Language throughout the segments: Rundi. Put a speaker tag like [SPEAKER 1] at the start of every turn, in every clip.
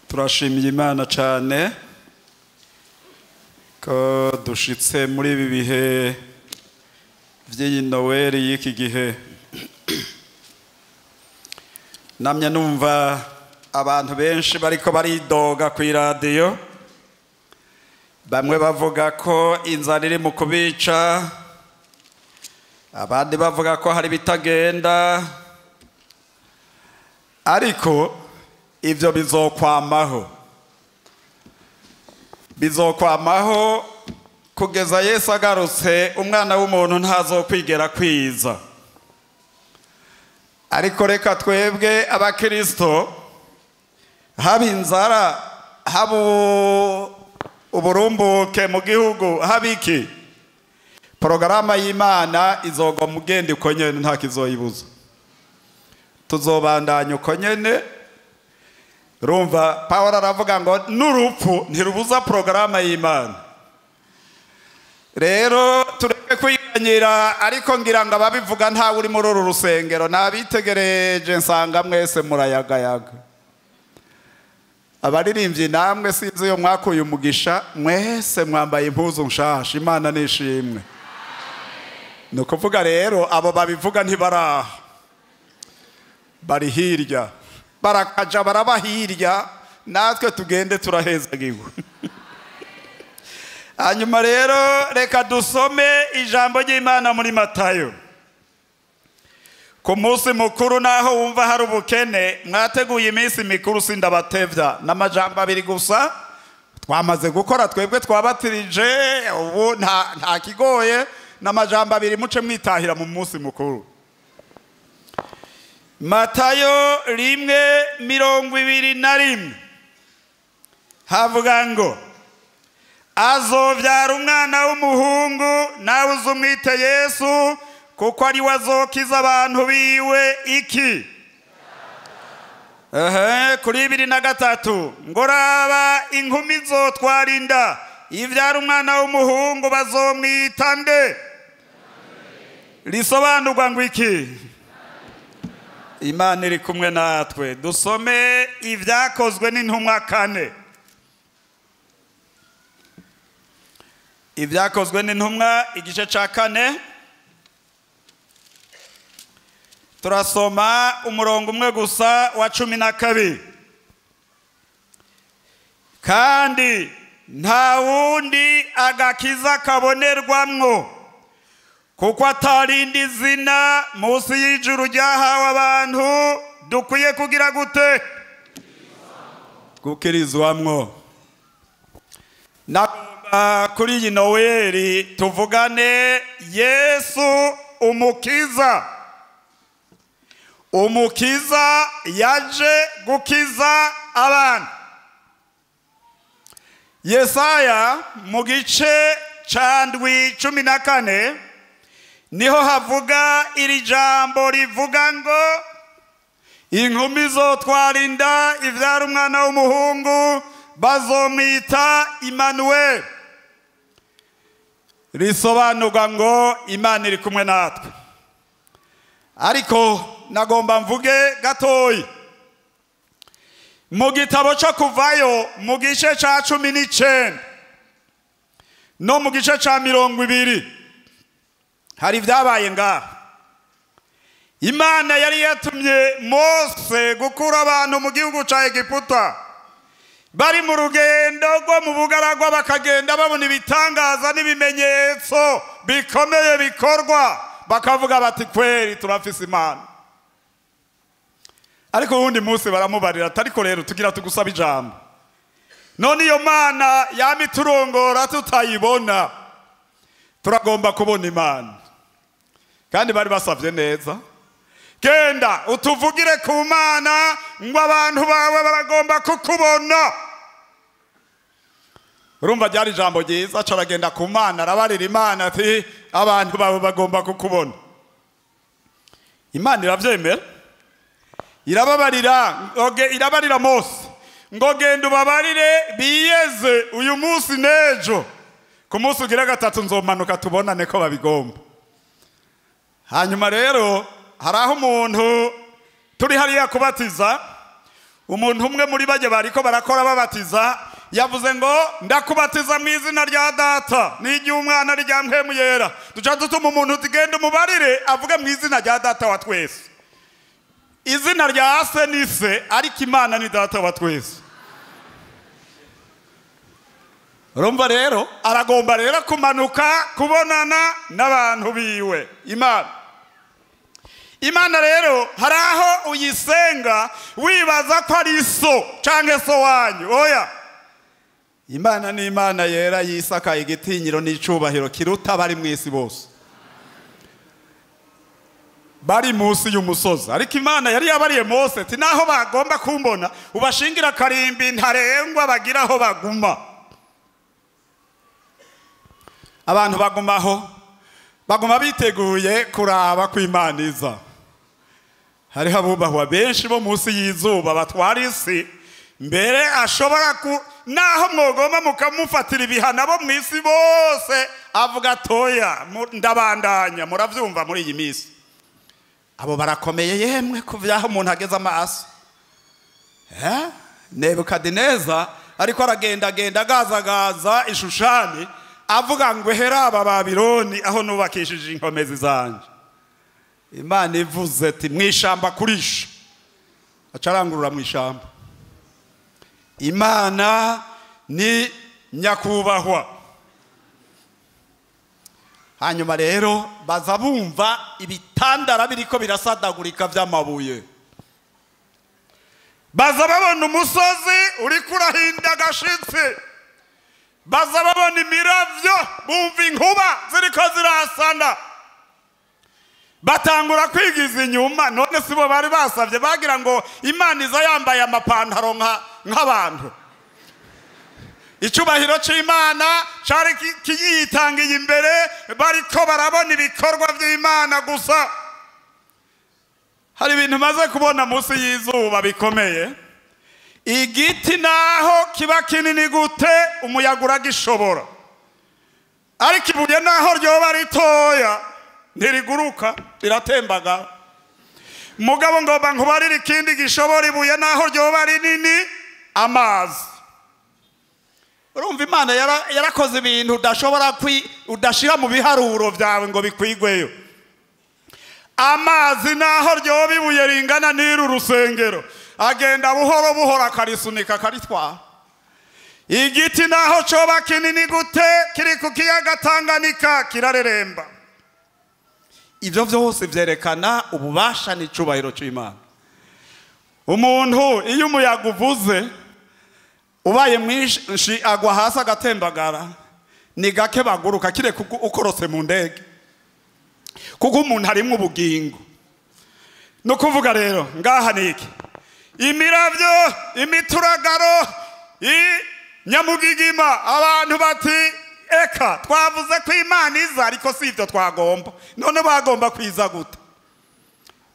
[SPEAKER 1] Turashimiye Imana cyane ko dushitse muri ibi bihe by'iyi Noweli y'iki gihe. Namye numva abantu benshi bariko baridoga ku iradiyo, bamwe bavuga ko inzara iri mu kubica, abandi bavuga ko hari bitagenda, ariko ivyo bizokwamaho, bizokwamaho kugeza Yesu agarutse. Umwana w'umuntu ntazokwigera kwiza. Ariko reka twebwe abakristo, haba inzara, haba uburumbuke mu gihugu, haba iki, porogaramu y'Imana izogwa mugende uko nyene, nta kizoyibuza. Tuzobandanya uko nyene. Rumva Pawulo aravuga ngo n'urupfu ntirubuza porogaramu y'Imana. Rero tureke kwiganyira, ariko ngira ngo ababivuga ntawe uri muri uru rusengero. Nabitegereje nsanga mwese murayagayaga. Abaririmbyi namwe sinzi iyo mwakuye umugisha, mwese mwambaye impuzu nshasha. Imana nishimwe. Ni ukuvuga rero abo babivuga ntibaraha, bari hirya, barakaja baraba hirya, natwe tugende turahezagiwe. Hanyuma rero reka dusome ijambo ry'Imana muri Matayo. Ku munsi mukuru, naho wumva hari ubukene, mwateguye iminsi mikuru, sindabatevya n'amajambo abiri gusa. Twamaze gukora twebwe twabatirije, ubu nta kigoye, n'amajambo abiri muce mwitahira mu munsi mukuru. Matayo 1:21 havuga ngo azovyara umwana w'umuhungu, nawe uzumwite Yesu, kuko ari we azokiza abantu biwe iki. Kuri 23 ngo raba inkumi zotwara inda ivyara umwana w'umuhungu, bazomwita nde? Risobanurwa ngo iki? Imana iri kumwe natwe. Dusome Ibyakozwe n'Intumwa 4. Ibyakozwe n'Intumwa igice ca 4, turasoma umurongo umwe gusa wa 12. Kandi nta wundi agakiza kabonerwamwo, kuko atarindi zina munsi y'ijuru ryahawe abantu dukwiye kugira gute? Gukirizwamwo. Nagomba kuri iyi Noweli tuvugane Yesu umukiza. Umukiza yaje gukiza abantu. Yesaya mu gice ca 7:14 niho havuga iri jambo rivuga ngo inkumi zotwara inda ivyara umwana w'umuhungu, bazomwita Immanuel. Risobanurwa ngo Imana iri kumwe natwe. Ariko nagomba mvuge gatoyi mu gitabo cyo Kuvayo mu gice ca 19 no mu gice ca 20 hari ibyabaye ngaha. Imana yari yatumye Mose gukura abantu mu gihugu ca Egiputa. Bari mu rugendo rwo mu bugaragwa, bakagenda babona ibitangaza n'ibimenyetso bikomeye bikorwa, bakavuga bati kweri turafise Imana. Ariko uwundi munsi baramubarira ati ariko rero tugira tugusaba ijambo, none iyo Mana yama iturongora tutayibona, turagomba kubona Imana. Kandi bari basavye neza, genda utuvugire ku Mana ngo abantu bawe baragomba kukubona. Urumva ryari ijambo ryiza. Aca aragenda ku Mana, arabarira Imana ati abantu bawe bagomba kukubona. Imana iravyemera, irababarira, irabarira Mose ngo genda ubabarire biyeze uyu munsi n'ejo, ku munsi ugira gatatu nzomanuka tubonane ko babigomba. Hanyuma rero hari aho umuntu turi hariya kubatiza, Umuntu umwe muri bajye bariko barakora babatiza yavuze ngo ndakubatiza mu izina rya data n'iry'umwana rya Mpwemu Yera. Duca dutuma umuntu tugenda umubarire avuge mu izina rya data wa twese. Izina rya se ni se, ariko Imana ni data wa twese. Urumva rero aragomba rero kumanuka kubonana n'abantu biwe. Imana rero hari aho uyisenga wibaza ko ari so canke so wanyu. Oya, Imana ni Imana yera yisakaye igitinyiro n'icubahiro kiruta bari mu isi bose, bari munsi y'umusozi. Ariko Imana yari yabariye Mose ati naho bagomba kumbona ubashingira karimbi ntarengwa bagira aho baguma. Abantu bagumaho, baguma biteguye kuraba kw'Imana iza. Hariho abubahwa benshi bo munsi y'izuba batwara isi, mbere ashobora ku naho mwogomba mukamufatira ibihano bo mu isi bose, avuga toya ndabandanya. Muravyumva muri iyi minsi abo barakomeye yemwe kuvyaho umuntu ageze amaso. Nebukadineza ariko aragenda agazagaza ishushani avuga ngo hera aba Babiloni aho nubakishije inkomezi zanje. Imana ivuze ati mwishamba kurisha, acarangurura mwishamba. Imana ni nyakubahwa. Hanyuma rero baza bumva ibitandara biriko birasadagurika vy'amabuye, baza babona umusozi uriko urahinda agashitsi, baza babona imiravyo, bumva inkuba ziriko zirasana, batangura kwigiza inyuma. None sibo bari basavye bagira ngo Imana iza yambaye amapantaro nk'abantu. Icubahiro c'Imana cari kiyitangiye imbere, bariko barabona ibikorwa vy'Imana gusa. Hari ibintu maze kubona munsi y'izuba bikomeye. Igiti naho kiba kinini gute umuyaga uragishobora, ariko ibuye naho ryoba ritoya ntiriguruka, riratembagara. Mugabo ngomba nkubarire ikindi gishobora ibuye naho ryoba rinini, amazi. Urumva Imana yarakoze ibintu udashobora udashira mu biharuro vyawe ngo bikwigweyo. Amazi naho ryoba ibuye ringana n'iru rusengero, agenda buhoro buhoro akarisunika akaritwara. Igiti naho coba kinini gute kiri ku kiyaga Tanganyika kirareremba. Ivyo vyose vyerekana ububasha n'icubahiro c'Imana. Umuntu iyo umuyaga uvuze ubaye mwinshi agwa hasi agatembagara, ni gake baguruka kireka ukorotse mu ndege, kuko umuntu arimwo ubugingo. No kuvuga rero ngaha niki imiravyo, imituragaro, nyamugigima. Abantu bati eka twavuze ko Imana iza ariko si ivyo twagomba. None bagomba kwiza gute?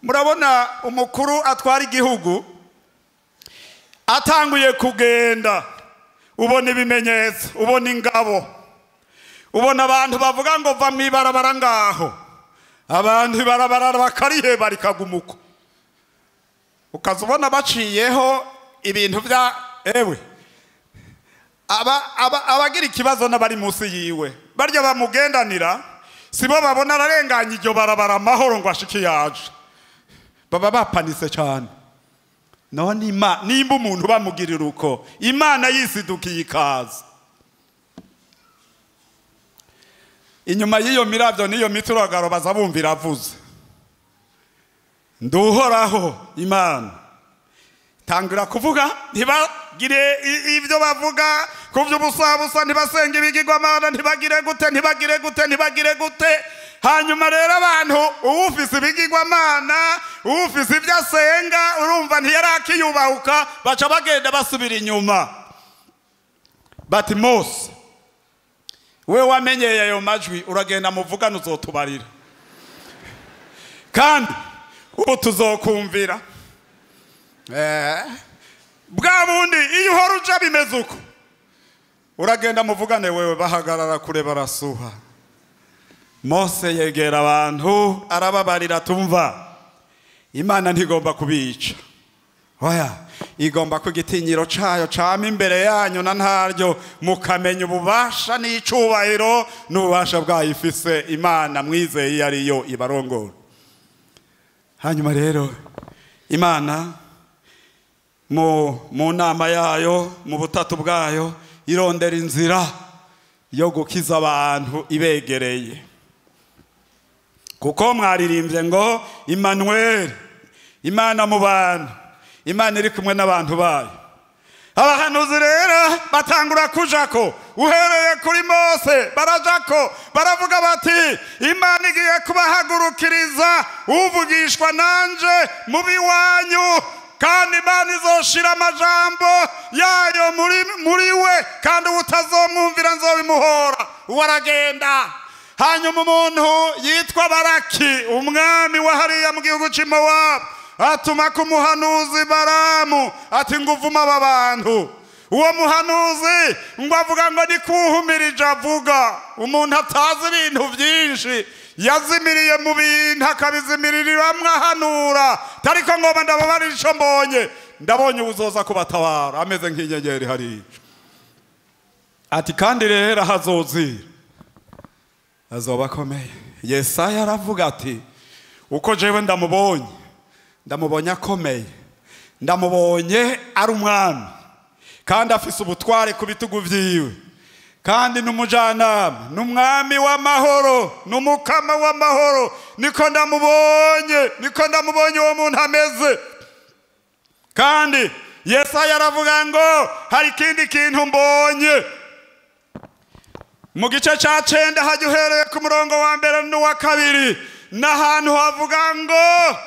[SPEAKER 1] Murabona umukuru atwara igihugu atanguye kugenda, ubona ibimenyetso, ubona ingabo, ubona abantu bavuga ngo va mwibarabara ngaho, abantu ibarabara bakariheba rikagumuko, ukaza ubona baciyeho ibintu vya ewe. Abagira ikibazo n'abari munsi yiwe barya bamugendanira sibo babona ararenganya iryo barabara amahoro ngo ashike yaje, baba bapanise cyane. None nimba umuntu bamugirira uko, Imana yisidukiye ikaza. Inyuma y'iyo miravyo n'iyo mituragaro baza bumvira avuze nduhoraho Imana. Tangira kuvuga ntibagire ivyo bavuga kuvyo ubusabusa, ntibasenga ibigirwamana, ntibagire gute, ntibagire gute, ntibagire gute. Hanyuma rero abantu uwufise ibigirwamana, uwufise ivyo asenga, urumva ntiyarakiyubahuka, baca bagenda basubira inyuma. Bati Mose, we wamenyeye ayo majwi, uragenda muvugana uzotubarira, kandi ubu tuzokumvira. Bwa bundi iyo uhora uja bimeze uko, uragenda muvugane wewe. Bahagarara kure barasuha. Mose yegera abantu arababarira, tumva Imana ntigomba kubica. Oya, igomba ko igitinyiro cayo cama imbere yanyu na ntaryo, mukamenya ububasha n'icubahiro n'ububasha bwayifise Imana mwizeye iyo ariyo ibarongora. Hanyuma rero Imana mu nama yayo, mu butatu bwayo, irondera inzira yo gukiza abantu ibegereye. Kuko mwaririmbye ngo Emmanuel, Imana mu bantu, Imana iri kumwe n'abantu bayo. Abahanuzi rero batangura kujako, uhereye kuri Mose barajako, baravuga bati Imana igiye kubahagurukiriza uvugishwa nanje mu biwanyu, kandi Imana izoshira amajambo yayo muri we, kandi utazomwumvira nzobimuhora. Uwaragenda. Hanyuma umuntu yitwa Baraki, umwami wa hariya mu gihugu cy'i Mowabu, atuma ku muhanuzi Baramu ati nguvuma aba bantu. Uwo muhanuzi ngo avuga ngo ni kuhumirije avuga, umuntu atazi ibintu byinshi yazimiriye mu bintu akabizimiriramwe ahanura, tariko ngoma ndababarira ico mbonye, ndabonye uzoza kubatabara ameze nk'inyenyeri hariya. Ati kandi rero ahazozira azoba akomeye. Yesaya aravuga ati uko jewe ndamubonye, ndamubonye akomeye, ndamubonye ari umwami, kandi afise ubutware ku bitugu vyiwe, kandi n'umujanama, n'umwami w'amahoro, n'umukama w'amahoro. Niko ndamubonye, niko ndamubonye uwo muntu ameze. Kandi Yesaya aravuga ngo hari ikindi kintu mbonye. Mu gice ca 9 hajya uhereye ku murongo wa mbere n'uwa kabiri, n'ahantu havuga ngo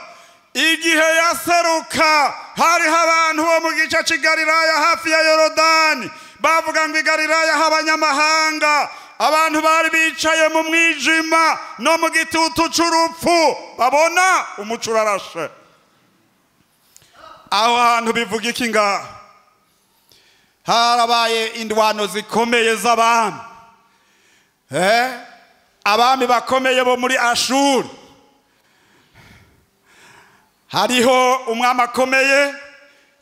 [SPEAKER 1] igihe yaseruka hariho abantu bo mu gice cy'i Galilaya hafi ya Yorodani, bavuga ngo i Galilaya h'abanyamahanga, abantu bari bicaye mu mwijima no mu gitutu c'urupfu babona umuco urarashe. Aho hantu bivuga iki? Ngaha harabaye indwano zikomeye z'abami, abami bakomeye bo muri Ashuri. Hariho umwami akomeye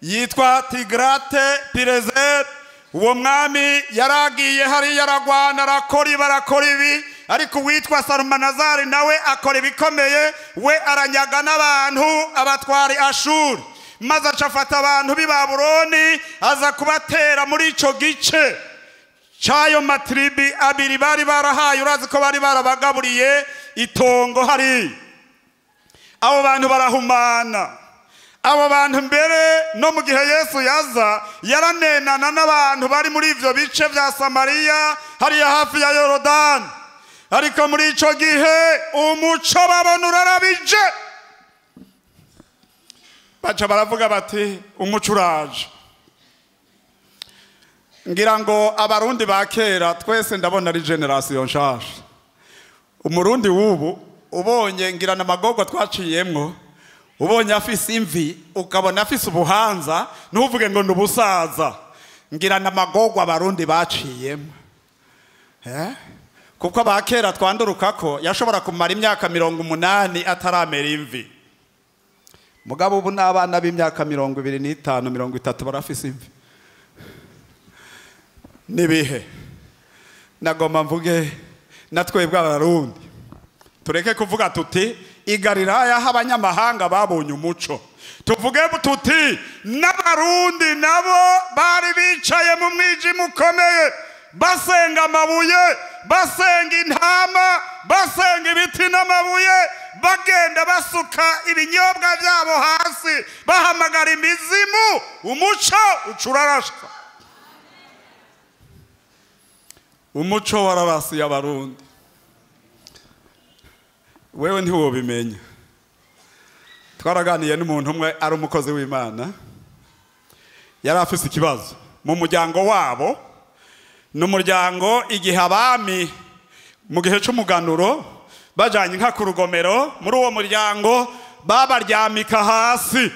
[SPEAKER 1] yitwa Tigrate Pileser. Uwo mwami yaragiye hariya aragwana, arakora barakora ibi, ariko uwitwa Salumanazari nawe akora ibikomeye, we aranyaga n'abantu abatwara Ashuri, maze acafata abantu b'i Babuloni aza kubatera muri ico gice c'ayo matribi abiri bari barahaye. Urazi ko bari barabagaburiye itongo hariya. Abo bantu barahumana. Abo bantu mbere no mu gihe Yesu yaza yaranenana n'abantu bari muri ivyo bice vya Samariya hariya hafi ya Yorodani. Ariko muri ico gihe umuco babona urarabije, baca baravuga bati umuco uraje. Ngira ngo abarundi ba kera twese ndabona ari generation nshasha. Umurundi w'ubu ubonye ngira namagorwa twaciyemwo, ubonye afise imvi ukabona afise ubuhanza ntuvuge ngo nubusaza. Ngira namagorwa abarundi baciyemwo, kuko abakera twandurukako yashobora kumara imyaka 80 ataramera imvi. Mugabo ubu n'abana b'imyaka 25 30 barafise imvi. Nibihe nagomba mvuge natwebwe abarundi tureke kuvuga tuti i Galilaya h'abanyamahanga babonye umuco, tuvuge tuti n'abarundi nabo bari bicaye mu mwijima ukomeye, basenga amabuye, basenga intama, basenga ibiti n'amabuye, bagenda basuka ibinyobwa byabo hasi, bahamagara imizimu, umuco ucurarashwa. Umuco wararasiye abarundi. Wewe ntiwobimenya. Twaraganiye n'umuntu umwe ari umukozi w'Imana, yari afise ikibazo mu muryango wabo. N'umuryango igihe abami mu gihe c'umuganuro bajanye inka ku rugomero, muri uwo muryango babaryamika hasi,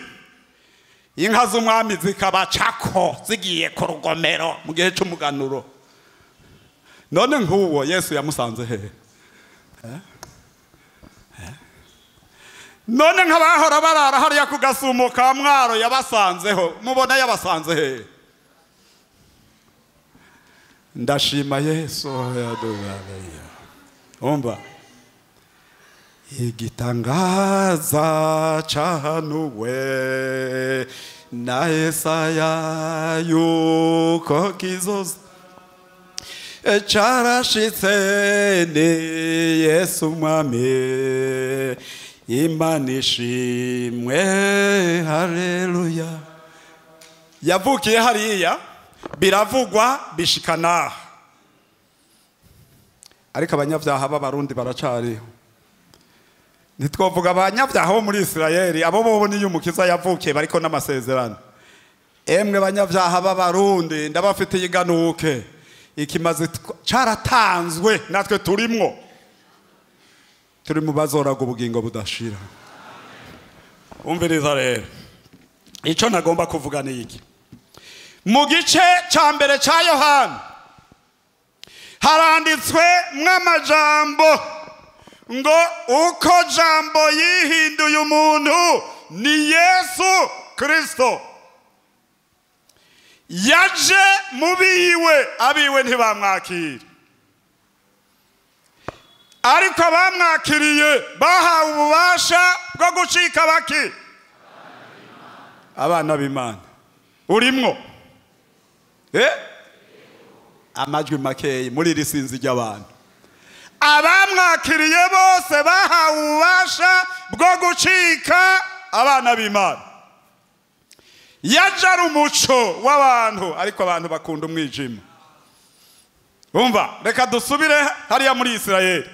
[SPEAKER 1] inka z'umwami zikabacako zigiye ku rugomero mu gihe c'umuganuro. None nk'uwo Yesu yamusanze hehe? None nk'abahora barara hariya ku gasumo ka Mwaro yabasanzeho, mubona yabasanze he? Ndashima Yesu yadubareye. Umva igitangaza cahanuwe na Yesaya yuko kizoza carashitse, ni Yesu Mwami, Imana ishimwe, haleluya. Yavukiye hariya, biravugwa bishikana, ariko abanyabyaha b'abarundi baracariho. Ntitwovuga abanyabyaha bo muri Isirayeli, abo bobo niyo umukiza yavukiye bariko n'amasezerano. Emwe banyabyaha b'abarundi, ndabafitiye iganuke, ikimaze caratanzwe, natwe turimwo, turi mu bazoraga ubugingo budashira. Umviriza rero, ico nagomba kuvuga ni iki. Mu gice ca mbere ca Yohana haranditswe mw'amajambo ngo uko jambo yihinduye umuntu ni Yesu Kristo. Yaje mu biwe, abiwe ntibamwakira, ariko abamwakiriye bahawe ububasha bwo gucika baki abana b'Imana. Urimwo amajwi makeyi muri iri sinzi ry'abantu. Abamwakiriye bose bahawe ububasha bwo gucika abana b'Imana. Yaje ari umuco w'abantu, ariko abantu bakunda umwijima. Umva, reka dusubire hariya muri Isirayeli.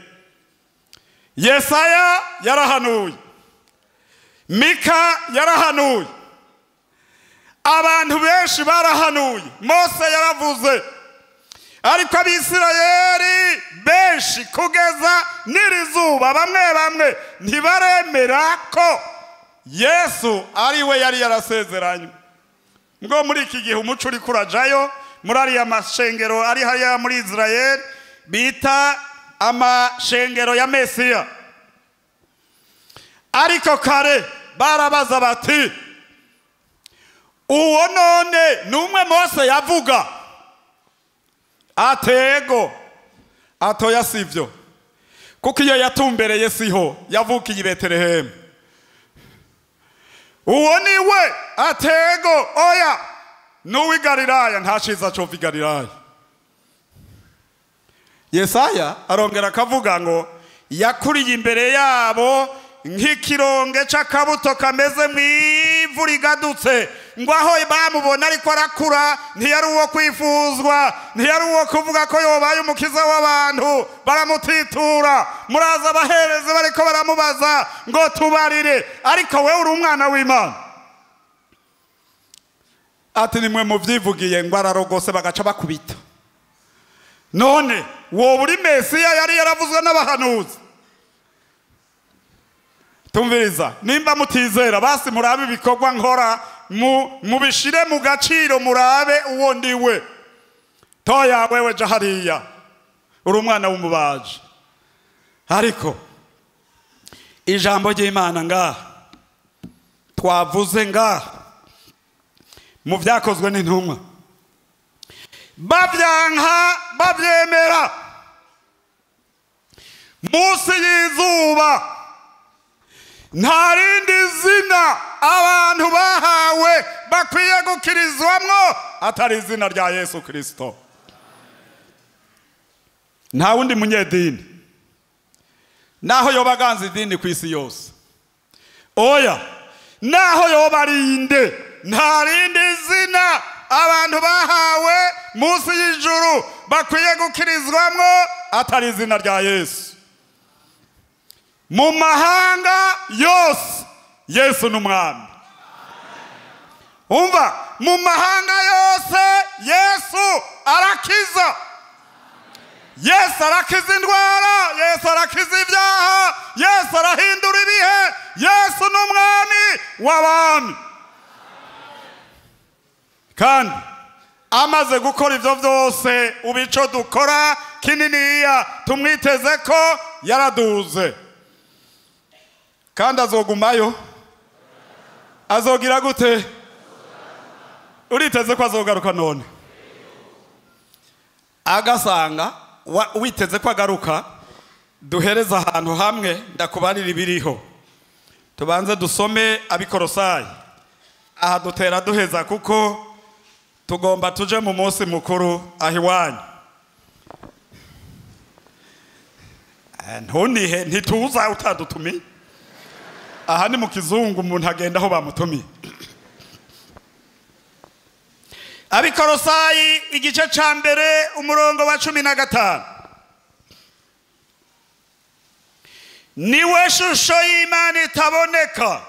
[SPEAKER 1] Yesaya yarahanuye, Mika yarahanuye, abantu benshi barahanuye, Mose yaravuze, ariko abisirayeli benshi kugeza n'iri zuba bamwe bamwe ntibaremera ko Yesu ari we yari yarasezeranye. Ngo muri iki gihe umuco uri kurajayo muri ariya mashengero ari hariya muri Israel bita amashengero ya Mesiya. Ariko kare barabaza bati uwo none numwe Mose yavuga? Atego atoya sivyo, kuko iyo yatumbereye siho yavukiye i Betelehemu. Uwo ni we? Atego oya, nuw'i Galilaya, nta ciza cova i Galilaya. Yesaya arongera akavuga ngo yakuriye imbere yabo nk'ikironge c'akabuto kameze mw'ivu rigadutse, ngo aho bamubona ariko arakura ntiyari uwo kwifuzwa, ntiyari uwo kuvuga ko yobaye umukiza w'abantu. Baramutitura, muraza abaherezi bariko baramubaza ngo tubarire, ariko wewe uri umwana w'Imana. Ati nimwe muvyivugiye ngo ararogose, bagaca bakubita. None wowe uri Mesiya yari yaravuzwe n'abahanuzi? Tumviriza, nimba mutizera basi murabe ibikorwa nkora, mubishire mu gaciro, murabe uwo ndiwe. Toya wewe ja hariya, uri umwana w'umubaji. Ariko ijambo ry'Imana ngaha twavuze ngaha mu vyakozwe n'intumwa, bavyanka bavyemera, munsi y'izuba nta rindi zina abantu bahawe bakwiye gukirizwamwo atari izina rya Yesu Kristo. Nta wundi munyedini naho yoba aganza idini ku isi yose, oya, naho yoba ari inde, nta rindi zina abantu bahawe munsi y'ijuru bakwiye gukirizwamwo atari izina rya Yesu. Mu mahanga yose Yesu ni umwami. Umva, mu mahanga yose Yesu arakiza. Yesu arakiza indwara, Yesu arakiza ibyaha, Yesu arahindura ibihe. Yesu ni umwami w'abami. Kandi amaze gukora ivyo vyose, ubu ico dukora kininiya tumwiteze ko yaraduze. Kandi azogumayo. Azogira gute? Uriteze ko azogaruka none? Agasanga witeze ko agaruka. Duhereza ahantu hamwe ndakubarira ibiriho. Tubanze dusome Abikorosayi. Aha dutera duheza kuko tugomba tuje mu munsi mukuru aho iwanyu. Ntunihe ntituza utadutumiye. Aha ni mu kizungu umuntu agenda aho bamutumiye. Abikorosayi igice ca mbere umurongo wa 15. Niwe shusho y'Imana itaboneka,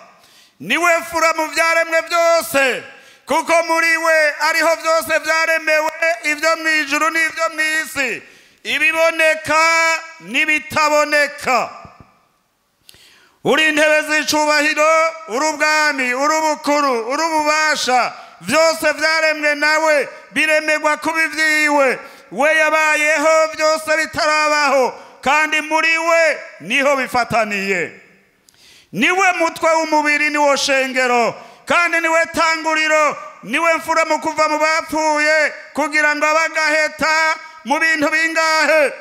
[SPEAKER 1] niwe fura mu vyaremwe byose, kuko muri we ariho byose vyaremewe, ivyo mw'ijuru n'ivyo mw'isi, ibiboneka n'ibitaboneka. Uri intebe z'icubahiro, uri ubwami, uri ubukuru, uri ububasha, vyose vyaremwe nawe, biremegwa kuba ivyiwe. We yabayeho byose bitarabaho, kandi muri we niho bifataniye. Niwe mutwe w'umubiri, niwo shengero, kandi niwe tanguriro, niwe mfura mu kuva mu bapfuye, kugira ngo abagaheta mu bintu bingahe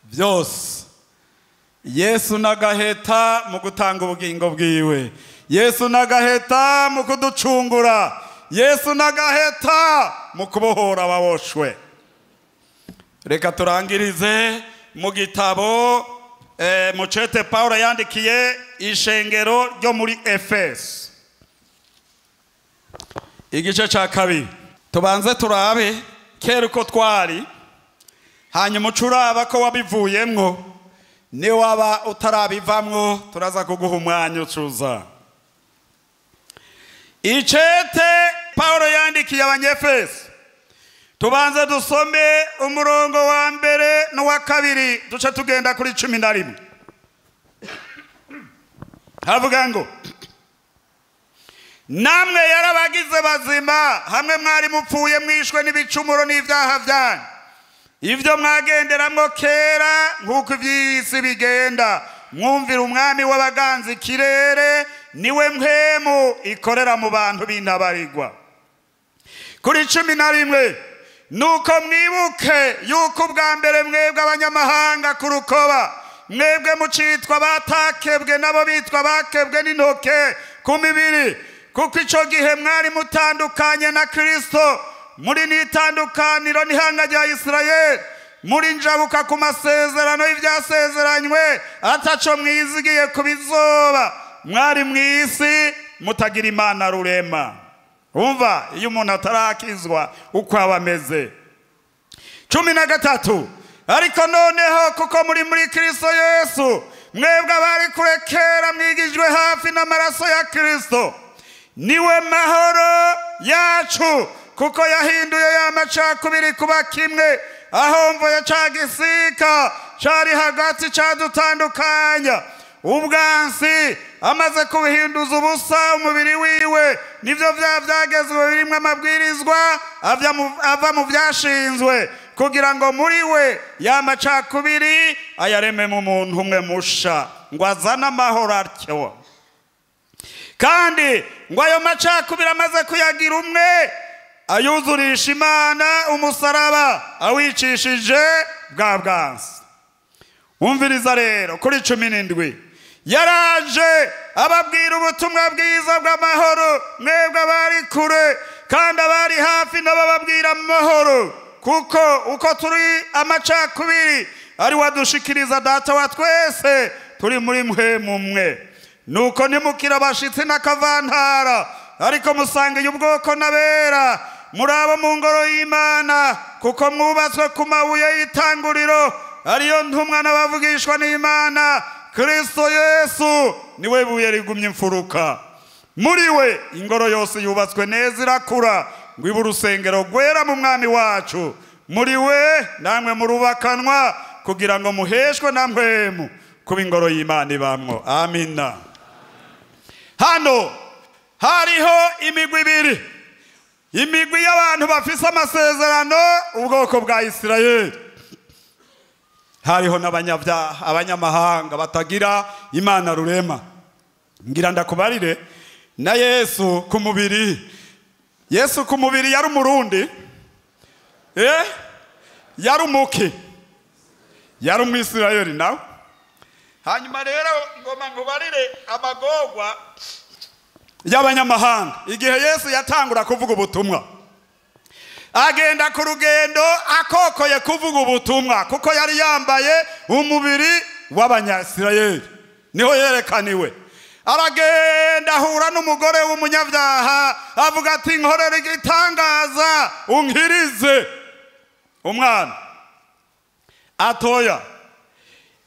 [SPEAKER 1] byose. Yesu nagaheta mu gutanga ubugingo bwiwe, Yesu nagaheta mu kuducungura, Yesu nagaheta mu kubohora ababoshwe. Reka turangirize mu gitabo mucete Paulo yandikiye ishengero ryo muri Efeso igice ca 2. Tubanze turabe kera uko twari, hanyuma ucuraba ko wabivuyemwo. Ni waba utarabivamwo turaza kuguha umwanya ucuza. Icete Paulo yandikiye Abanyefeso, tubanze dusome umurongo wa 1 n'uwa 2, duce tugenda kuri 11. Havuga ngo namwe yarabagize bazima hamwe mwari mupfuye mwishwe n'ibicumuro n'ivyaha byanyu, ivyo mwagenderamwo kera nk'uko ivy'isi bigenda, mwumvira umwami w'abaganza ikirere, niwe mpemu ikorera mu bantu b'intabarigwa. Kuri 11, nuko mwibuke yuko ubwa mbere mwebwe abanyamahanga ku rukoba, mwebwe mucitwa batakebwe nabo bitwa bakebwe n'intoke ku mibiri, kuko ico gihe mwari mutandukanye na Kristo, muri n'itandukaniro n'ihanga rya Isirayeli, muri njabuka ku masezerano y'ivyasezeranywe, ataco mwizigiye kubizoba, mwari mw'isi mutagira Imana rurema. Umva iyo umuntu atarakizwa uko aba ameze. 13, ariko noneho kuko muri muri Kristo Yesu, mwebwe abari kure kera mwigijwe hafi n'amaraso ya Kristo, niwe mahoro yacu, kuko yahinduye ya macakubiri kuba kimwe, aho mvo ya ca gisika cari hagati cadutandukanya. Ubwansi amaze kubihinduza ubusa umubiri wiwe, nivyo vya vyagezwe birimwo amabwirizwa ava mu vyashinzwe, kugira ngo muri we ya macakubiri ayareme mu muntu umwe musha, ngo azane amahoro atyo. Kandi ngo ayo macakubiri amaze kuyagira umwe, ayuzurisha Imana umusaraba awicishije bwa bwansi. Umviriza rero kuri 17, yaraje ababwira ubutumwa bwiza bw'amahoro, mwebwe abari kure kandi abari hafi nabo babwira amahoro, kuko uko turi amacakubiri ari wadushikiriza Data wa twese turi muri mwe mumwe. Nuko ntimukira abashitsi n'akavantara, ariko musangiye ubwoko n'abera, muri abo mu ngoro y'Imana, kuko mwubatswe ku mabuye y'itanguriro, ariyo ntumwa n'abavugishwa n'Imana. Kristo Yesu niwe buye rigumye imfuruka, muri we ingoro yose yubatswe neza irakura, ngo ibe urusengero rwera mu mwami wacu. Muri we namwe murubakanwa, kugira ngo muheshwe na mpwemu kuba ingoro y'Imana ibamwo. Amina. Hano hariho imigwi ibiri, imigwi y'abantu bafise amasezerano, ubwoko bwa Isirayeli. Hariho n'abanyabyaha, abanyamahanga batagira Imana rurema. Ngira ndakubarire na Yesu ku mubiri. Yesu ku mubiri yari umurundi, yari umuki, yari umwisirayeli nawe. Hanyuma rero ngoma nkubarire amagorwa y'abanyamahanga. Igihe Yesu yatangura kuvuga ubutumwa, agenda ku rugendo akokoye kuvuga ubutumwa, kuko yari yambaye umubiri w'abanyasirayeli, niho yerekaniwe. Aragenda ahura n'umugore w'umunyabyaha, avuga ati nkorera igitangaza unkirize umwana. Atoya,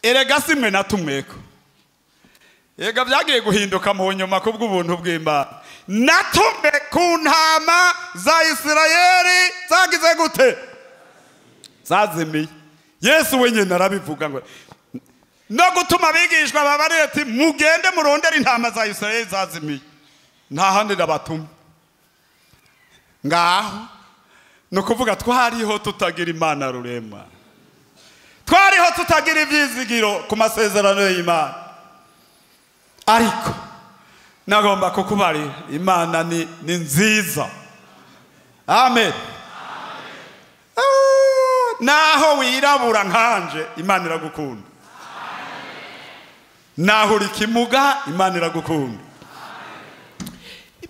[SPEAKER 1] erega simwe natumweko. Ega byagiye guhinduka mu nyuma kubw'ubuntu bw'Imana. Natumwe ku ntama za Isirayeli zagize gute? Zazimiye. Yesu wenyine arabivuga ngo no gutuma abigishwa babarira ati mugende murondere intama za Isirayeli zazimiye, nta handi ndabatuma. Ngaho no kuvuga twariho tutagira Imana rurema, twariho tutagira ibyizigiro ku masezerano y'Imana. Ariko nagomba kukubarira Imana ni nziza. Amen. Naho wirabura nkanje, Imana iragukunda. Naho uri kimuga, Imana iragukunda.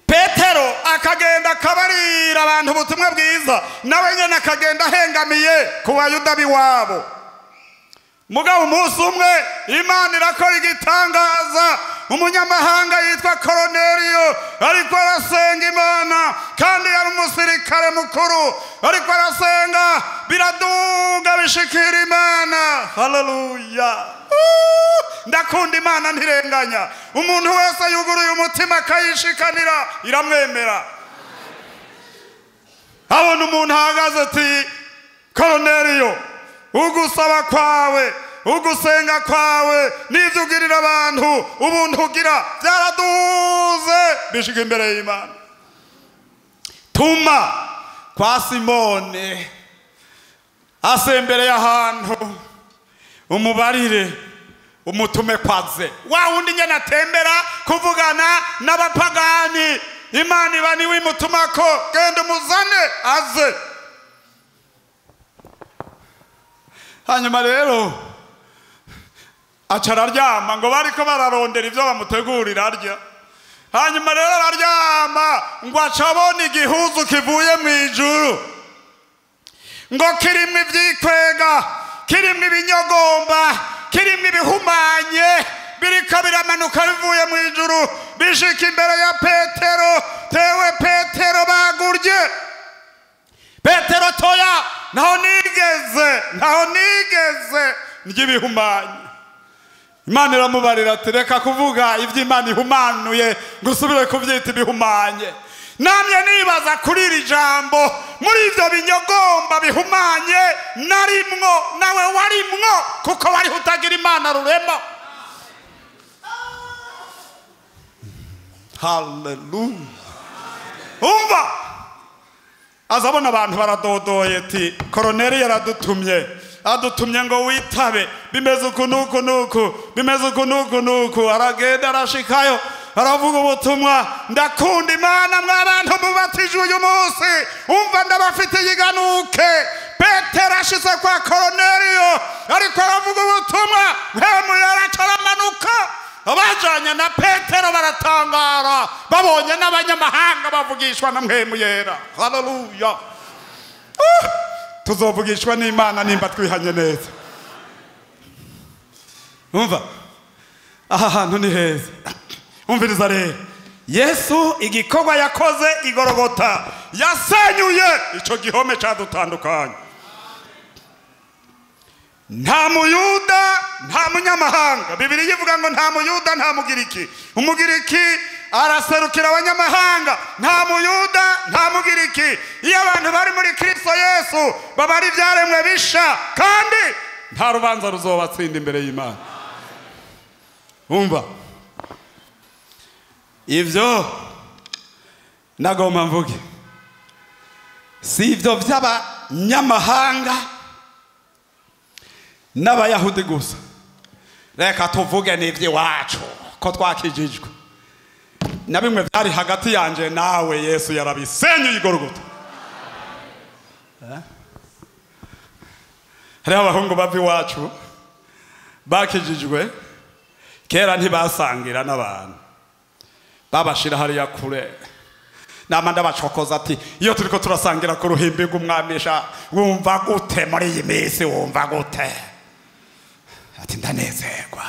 [SPEAKER 1] Petero akagenda akabarira abantu ubutumwa bwiza, nawe nyene akagenda ahengamiye ku bayuda biwabo. Mugabo umunsi umwe Imana irakora igitangaza. Umunyamahanga yitwa Koroneliyo ariko arasenga Imana, kandi yari umusirikare mukuru, ariko arasenga biraduga bishikira Imana. Haleluya! Ndakunda Imana ntirenganya. Umuntu wese yuguruye umutima akayishikanira iramwemera. Abona umuntu ahagaze ati Koroneliyo, ugusaba kwawe, ugusenga kwawe, n'ibyo ugirira abantu, ubuntu ugira byaraduze bishika imbere y'Imana. Tuma kwa Simone asembere y'ahantu, umubarire umutume kwaze. Wa wundi nyene atembera kuvugana n'abapagani, Imana iba niwe imutumako, genda umuzane aze. Hanyuma rero aca araryama, ngo bariko bararondera ivyo bamutegurira arya. Hanyuma rero araryama, ngo aca abona igihuzu kivuye mw'ijuru, ngo kirimwo ivyikwega, kirimwo ibinyogomba, kirimwo ibihumanye, biriko biramanuka bivuye mw'ijuru, bishika imbere ya Petero. Tewe Petero bagurye. Petero toya, ntaho nigeze, ntaho nigeze ry'ibihumanye. Imana iramubarira ati reka kuvuga ivy'Imana ihumanuye ngo usubire kuvyita ibihumanye. Namye nibaza kuri iri jambo, muri ivyo binyogomba bihumanye narimwo, nawe warimwo, kuko wari utagira Imana rurema. Haleluya! Umva, azabona abantu baradodoye ati Koroneli yaradutumye, adutumye ngo witabe, bimeze uku nuku nuku, bimeze uku nuku nuku. Aragenda arashikayo, aravuga ubutumwa. Ndakunda Imana mwabantu mubatijwe uyu munsi, umva ndabafitiye iganuke. Petero ashitse kwa Koroneliyo ariko aravuga ubutumwa, mpemu yaraca aramanuka. Abajanye na Petero baratangara, babonye n'abanyamahanga bavugishwa na mpemu yera. Haleluya! Tuzovugishwa n'Imana nimba twihanye neza. Umva, aha hantu ni heza. Umviriza rero, Yesu igikorwa yakoze igorogota, yasenyuye ico gihome cadutandukanye. Nta muyuda, nta munyamahanga. Bibiliya ivuga ngo nta muyuda, nta mugiriki. Umugiriki araserukira abanyamahanga. Nta muyuda, nta mugiriki. Iyo abantu bari muri Kristo Yesu baba ari ivyaremwe bisha, kandi nta rubanza ruzobatsinda imbere y'Imana. Umva ivyo nagomba mvuge, si ivyo vy'abanyamahanga n'abayahudi gusa. Reka tuvuge n'iby'iwacu ko twakijijwe. Na bimwe byari hagati yanje nawe Yesu yarabisenyuye igorogota. Hariho abahungu bava iwacu bakijijwe kera ntibasangira n'abantu, babashira hariya kure. Nama ndabacokoza ati iyo turiko turasangira ku ruhimbi rw'umwamisha wumva gute muri iyi minsi, wumva gute? Ati ndanezerwa.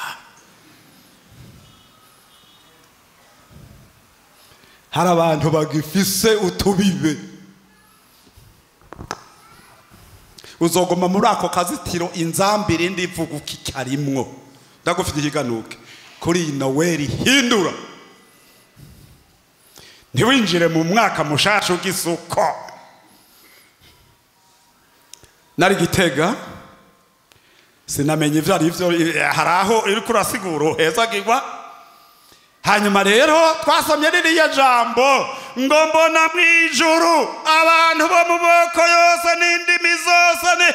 [SPEAKER 1] Hari abantu bagifise utubibe. Uzogoma muri ako kazitiro inzambi irindi ivuga ukikarimwo. Ndagufite ikiganuke kuri iyi Noweli, hindura ntiwinjire mu mwaka mushasha ugisuko. Nari Gitega sinamenye ivyo ari vyo, hari aho uriko urasigura uhezagirwa. Hanyuma rero twasomye ririya jambo ngo mbona mw'ijuru abantu bo mu moko yose n'indimi zose ni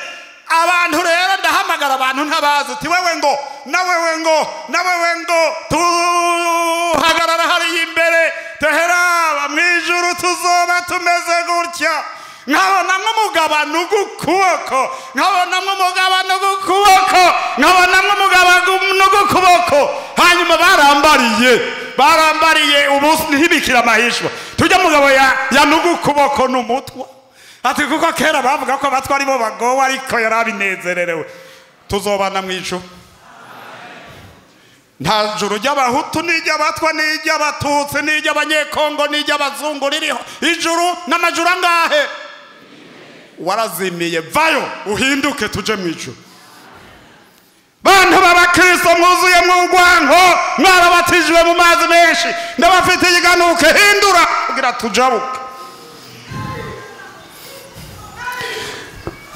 [SPEAKER 1] abantu. Rero ndahamagara abantu ntabazi uti wewe ngo na wewe ngo na wewe ngo tuhagarara hariya imbere teheraba mw'ijuru tuzoba tumeze gutya. Nkabonamwo umugabane ugukuboko, nkabonamwo umugabane ugukuboko, nkabonamwo umugabane ugukuboko. Hanyuma barambariye ubu ntibikira amahishwa. Tujya mugabo ya nugukuboko n'umutwa. Ati kuko kera bavuga ko abatwa ari bo bagowe, ariko yarabinezererewe. Tuzobana mw'ijuru. Nta juru ry'abahutu n'iry'abatwa n'iry'abatutsi n'iry'abanyekongo n'iry'abazungu ririho. Ijuru n'amajuru angahe? Warazimiye, vayo uhinduke tuje mw'ijuru. Bantu b'abakristo mwuzuye mw'urwanko, mwarabatijwe mu mazi menshi, ndabafite ikiganuke, hindura kugira tujabuke.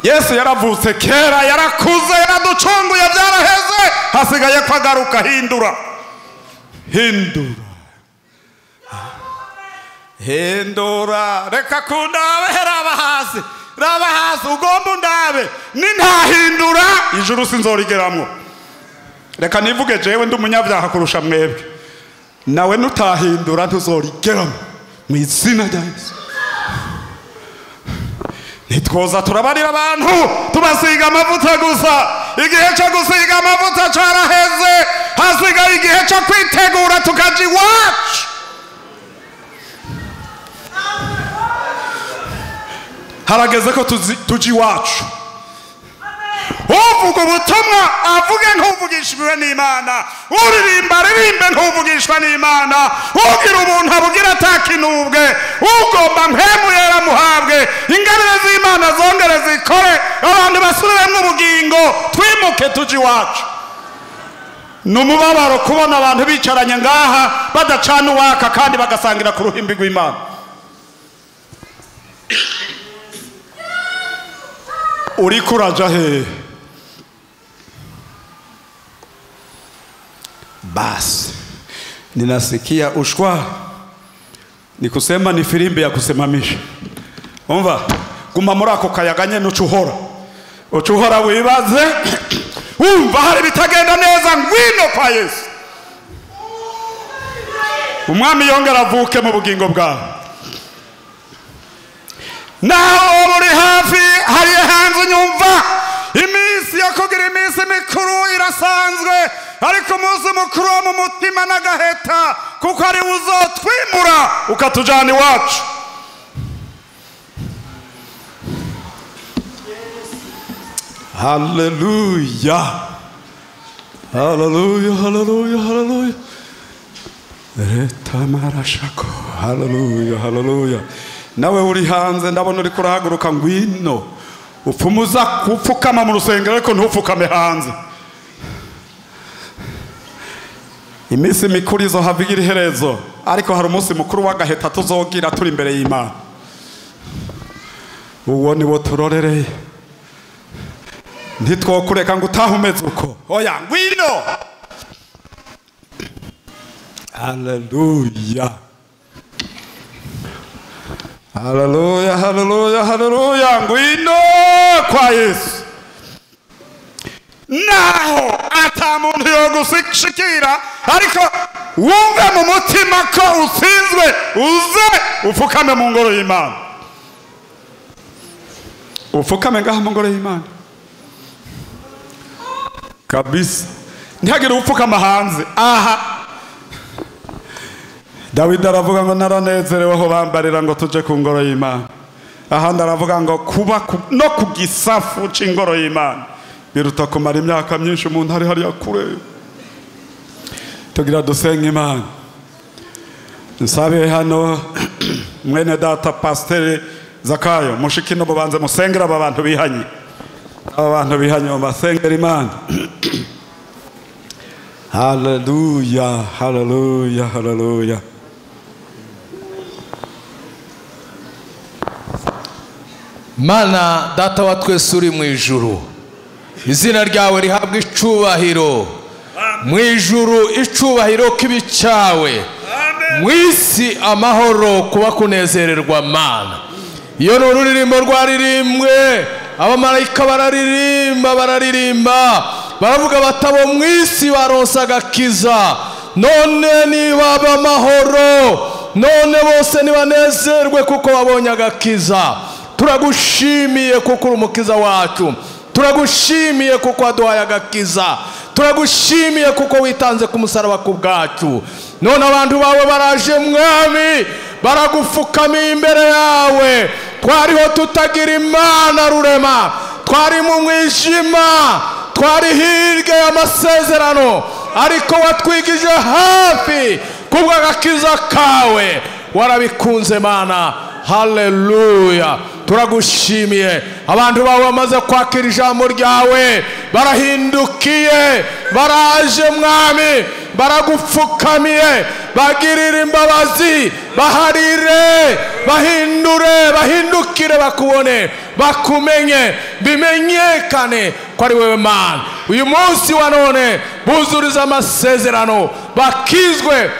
[SPEAKER 1] Yesu yaravutse kera, yarakuze, yaraducunguye, byaraheze, hasigaye ko agaruka. Hindura, hindura, hindura. Reka kundabe, raba hasi, raba hasi, ugomba undabe. Nintahindura ijuru sinzorigeramwo. Reka nivuge jewe ndi umunyabyaha kurusha mwebwe, nawe nutahindura ntuzorigeramo mu izina rya Yesu. Nitwoza turabarira abantu tubasiga amavuta gusa. Igihe cyo gusiga amavuta caraheze, hasigaye igihe cyo kwitegura tukaja iwacu. Harageze ko tuja iwacu. Uvuga ubutumwa avuge nk'uvugishijwe n'Imana, uririmba aririmbe nk'uvugishwa n'Imana, ugira ubuntu abugira atakinubwe, ugomba mpemu yera muhabwe. Ingabire z'Imana zongere zikore, abantu basubiremwo ubugingo, twimuke tuje iwacu. Ni umubabaro kubona abantu bicaranye ngaha badacana uwaka kandi bagasangira ku ruhimbi rw'Imana. Uriko uraja hehe? Basi ninasikia ushwa, ni kusema ni filimbi ya kusimamisha. Umva guma muri ako kayaga nyene ucuhora, ucuhora wibaze umva hari bitagenda neza, ngwino kwa Yesu. Umwami yongera avuke mu bugingo bwawe. Naho uri hafi hari hanze nyumva iminsi yo kugira iminsi mikuru irasanzwe, ariko umunsi mukuru wo mu mutima n'agaheta, kuko ari uzotwimura ukatujana iwacu. Haleluya, haleluya, haleluya, haleluya. Retamarashako, haleluya, haleluya. Nawe uri hanze ndabona uri kurahaguruka, ngwino upfumuza kupfukama mu rusengero ariko ntupfukame hanze. Iminsi mikuru izohava igira iherezo, ariko hari umunsi mukuru w'agaheta tuzogira turi imbere y'Imana. Uwo ni wo turorereye. Ntitwokureka ngo utahe umeze uko. Oya, ngwino. Haleluya, haleluya, haleluya, haleluya. Ngwino kwa Yesu. Naho ata muntu yogushikira, ariko wumve mu mutima ko utsinzwe, uze ufukame mu ngoro y'Imana. Ufukame ngaha mu ngoro y'Imana kabisa, ntihagire upfukama hanze aha. Dawidi aravuga ngo naranezerewe aho bambarira ngo tuje ku ngoro y'Imana. Ahandi aravuga ngo kuba no ku gisafu c'ingoro y'Imana biruta kumara imyaka myinshi umuntu ari hariya kure. Tugira dusenga Imana. Nsabe hano mwene data Pasiteri Zakayo, mushiki no bubanze musengera aba bantu bihanye. Aba bantu bihanye basengera Imana. Haleluya, haleluya, haleluya.
[SPEAKER 2] Mana data wa twese uri mu ijuru, izina ryawe rihabwa icubahiro mu ijuru, icubahiro k'ibicawe mu isi, amahoro kuba kunezererwa. Mana, iyo ni ururirimbo rwaririmbwe, abamarayika bararirimba, bararirimba baravuga batabo mu isi baronsa agakiza, none nibaba amahoro, none bose nibanezerwe kuko babonye agakiza. Turagushimiye kuko uri umukiza wacu, turagushimiye kuko waduhaye agakiza, turagushimiye kuko witanze ku musaraba ku bwacu. None abantu bawe baraje mwami, baragupfukamiye imbere yawe. Twariho tutagira Imana rurema, twari mu mwijima, twari hirya y'amasezerano, ariko watwigije hafi kubw'agakiza kawe. Warabikunze Mana, haleluya. Turagushimiye. Abantu bawe bamaze kwakira ijambo ryawe, barahindukiye, baraje mwami, baragupfukamiye, bagirira imbabazi, baharire, bahindure, bahindukire, bakubone, bakumenye, bimenyekane ko ari wewe Mana. Uyu munsi wa none buzuriza amasezerano, bakizwe,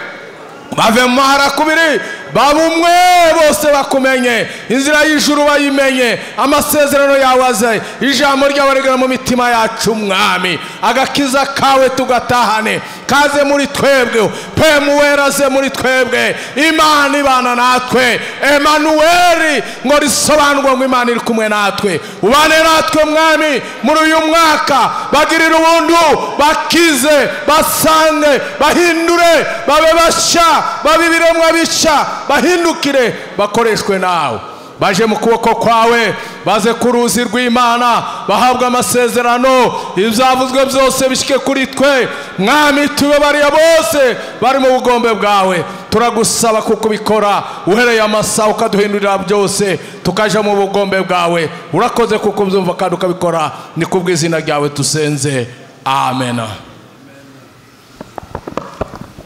[SPEAKER 2] bave mu maharakubiri, babumwe bose bakumenye, inzira y'ijuru bayimenye, amasezerano yawe aze, ijambo ryawe rigera mu mitima yacu mwami, agakiza kawe tugatahane, kaze muri twebwe, Pemu wera aze muri twebwe, Imana ibana natwe, Emanueli ngo risobanurwe ngo Imana iri kumwe natwe. Ubane natwe mwami muri uyu mwaka, bagirire ubuntu, bakize, basange, bahindure, babe basha, babe ibiremwa bisha, bahindukire, bakoreshwe nawe. Baje mu kuboko kwawe, baze ku ruzi rw'Imana, bahabwa amasezerano, ibyavuzwe byose bishike kuri twe mwami, tube bariya bose bari mu bugombe bwawe. Turagusaba kuko ubikora, uhereye amasaha ukaduhindurira byose, tukaja mu bugombe bwawe. Urakoze kuko ubyumva kandi ukabikora, ni kubw'izina ryawe tusenze, amen.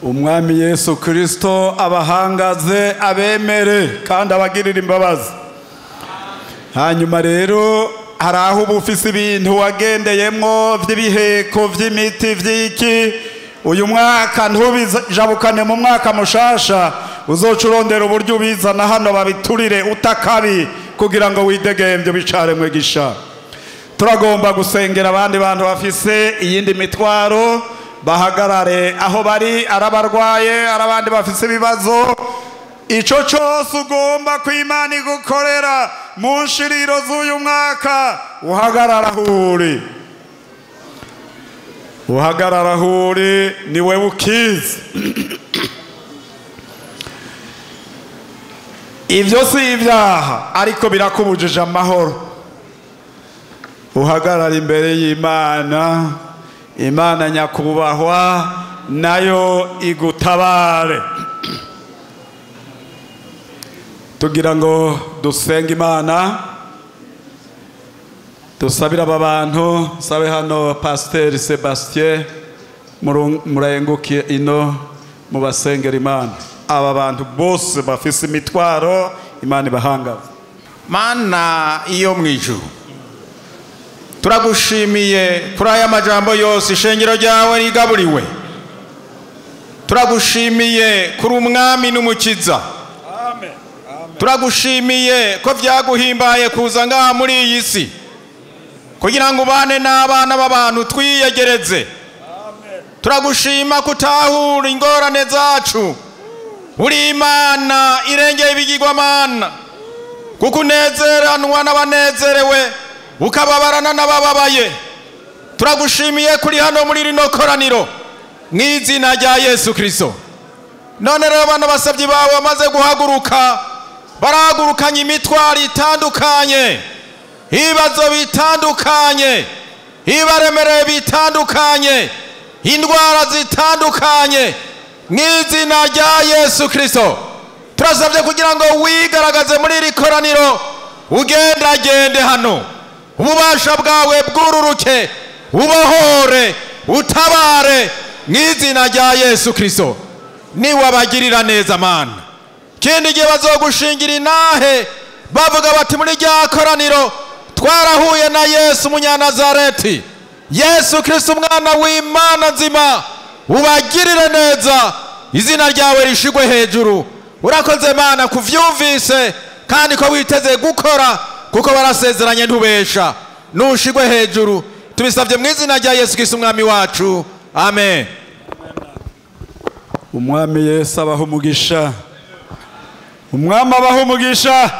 [SPEAKER 1] Umwami Yesu Kristo abahangaze, abemere kandi abagirire imbabazi. Hanyuma rero hari aho uba ufise ibintu wagendeyemwo vy'ibiheko, vy'imiti, vy'iki, uyu mwaka ntubijabukane mu mwaka mushasha, uzoca urondera uburyo ubizana hano babiturire utakabi kugira ngo widegembye bicaremwe gisha. Turagomba gusengera abandi bantu bafise iyindi mitwaro, bahagarare aho bari, arabarwaye, arabandi bafise ibibazo. Ico cyose ugomba ko Imana igukorera mu nshiriro z'uyu mwaka, uhagarara aho uri, uhagarara aho uri, ni wewe ukizi. Ibyo si ibyaha, ariko birakubujije amahoro. Uhagarara imbere y'Imana, Imana nyakubahwa nayo igutabare. Tugira ngo dusenge Imana, dusabira aba bantu. Sabe hano Pasiteri Sebastien, murayengukiye ino mubasengera Imana. Aba bantu bose bafise imitwaro, Imana ibahangaze.
[SPEAKER 3] Mana iyo mu ijuru, turagushimiye kuri aya majambo yose ishengero ryawe rigaburiwe. Turagushimiye kuri umwami n'umukiza.
[SPEAKER 1] Amen.
[SPEAKER 3] Turagushimiye ko vyaguhimbaye kuza ngaha muri iyi si. kugira ngo ubane n'abana b'abantu twiyegereze. Turagushima kutahura ingorane zacu. Uri Imana irengeye ibigirwamana, kuko unezeranwa n'abanezerewe ukababarana n'abababaye. Turagushimiye kuri hano muri rino koraniro mu izina rya Yesu Kristo. None rero bano basabyi bawe bamaze guhaguruka, barahagurukanye imitwaro itandukanye, ibibazo bitandukanye, ibibaremereye bitandukanye, indwara zitandukanye, mu izina rya Yesu Kristo turasabye kugira ngo wigaragaze muri iri koraniro, ugendagende hano, ububasha bwawe bwururuke, ubohore, utabare mu izina rya Yesu Kristo. Niwabagirira neza Mana, kindi gihe bazogushingira inahe bavuga bati muri rya koraniro twarahuye na Yesu Umunyanazareti, Yesu Kristo umwana w'Imana nzima. Ubagirire neza, izina ryawe rishigwe hejuru. Urakoze Mana kuvyumvise kandi ko witeze gukora, kuko barasezeranye ntubesha. Nushigwe hejuru, tubisabye mu izina rya Yesu Kristo umwami wacu, amen.
[SPEAKER 1] Umwami Yesu abaha umugisha. Umwami abaha umugisha.